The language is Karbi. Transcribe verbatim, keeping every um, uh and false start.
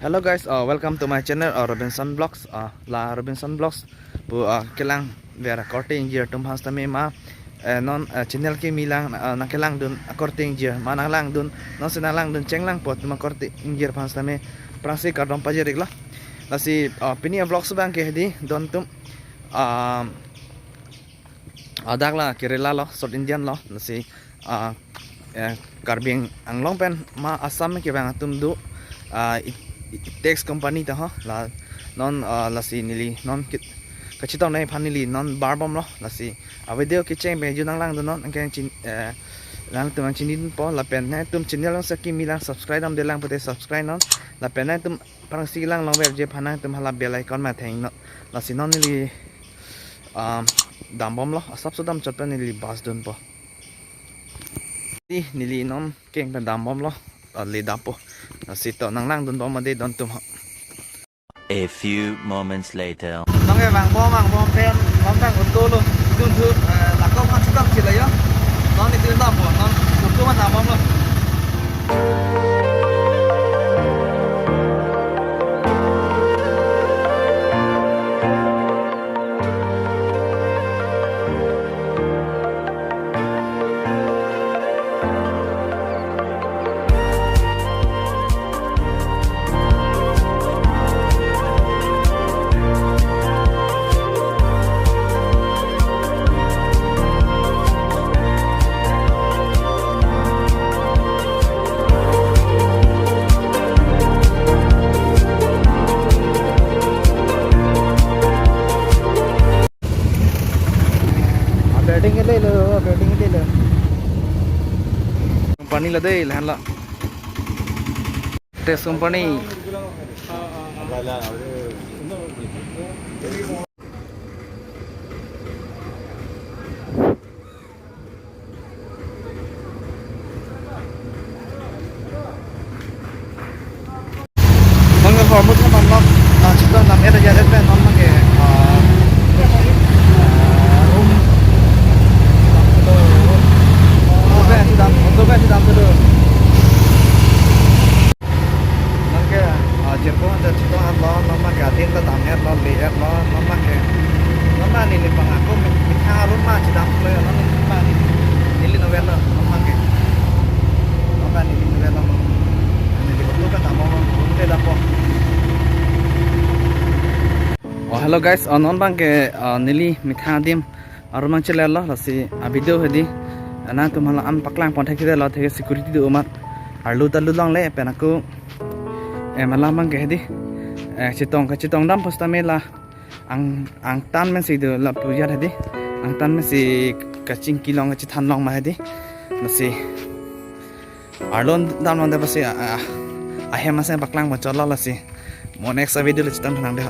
Hello guys, uh, welcome to my channel, uh, Robinson Vlogs. Uh, la Robinson Vlogs pu, uh, kelang ver akorte ingjir atum aphan sitame ma, eh, non, eh, channel kimi lang, uh, nangkelangdun akorte ingjir, ma nanglangdun, non si nanglangdun chenglangpo atum akorte ingjir aphan sitame aphrangsi kardom pajir-iklo. Lasi, uh, pini a-vlogs abang ke hedi don atum, uh, ladak la Kerala lo, South Indian lo, lasi, ah, eh, Karbi Anglong pen ma Assam kevang atum do, ah, i-, i-, tax company ta ho, la non, ah, lasi neli non kit-, kachetong nangji aphan neli non barbomlo, lasi a-video kecheng pen ju nanglangdun non, anke chin, eh, nangtum nangchinidunpo, lapen nangtum channel along si kimi lang subscribe damdelang pute subscribe non, lapen nangtum aphrangsi lang longverji aphan nangtum hala bell icon ma thengnon, lasi non neli um, dambomlo, asapso damchot pen neli bus dunpo. Di neli non keng pen dambomlo, uh, le dampo. Lasi to nanglangdunbom made don atum ho. A few moments later. Nang ke vangbom, vangbom pen, non pen auto lo, dun thu, eh, lakom han chikam chila yo. Non neli dampo, non auto ma dambomlo. Building ke lelo, building ke lelo. Company lo dei, lahenlo. Tax company. Nang hormu thaman nok, nang chito nam era ya pen non nang ke, ah, ah, room. Auto pen si dam, auto pen si dam tu. Nang ke, ah, jirpo han chito han lo, non nang ke adin ta dam-etlo, le-etlo, non nang ke. Non nang neli pang ako mi-, mitha arum ma chidam lo, non nang neli novel lo, non nang ke. Non nang neli novel lo, non neli betul kan dam lo, non neli dapo. Oh, hello guys, uh, non abang ke, uh, neli mitha adim arum nangchelelo, lasi a-video hedi, uh, nangtum hala an paklang pon thekthedetlo, thek security do amat arlu ta lu longle, pen ako, eh, malam abang ke hedi, eh, chetong kachetong dampo sitame la ang, angtan men si do lapu ajat hedi, angtan men si kachingki long kachethan long ma hedi, lasi arlo damlonde apotsi, ah, ah, ahem asen paklang pon chotlo lasi. Mo next a-video lo chetong nang dei.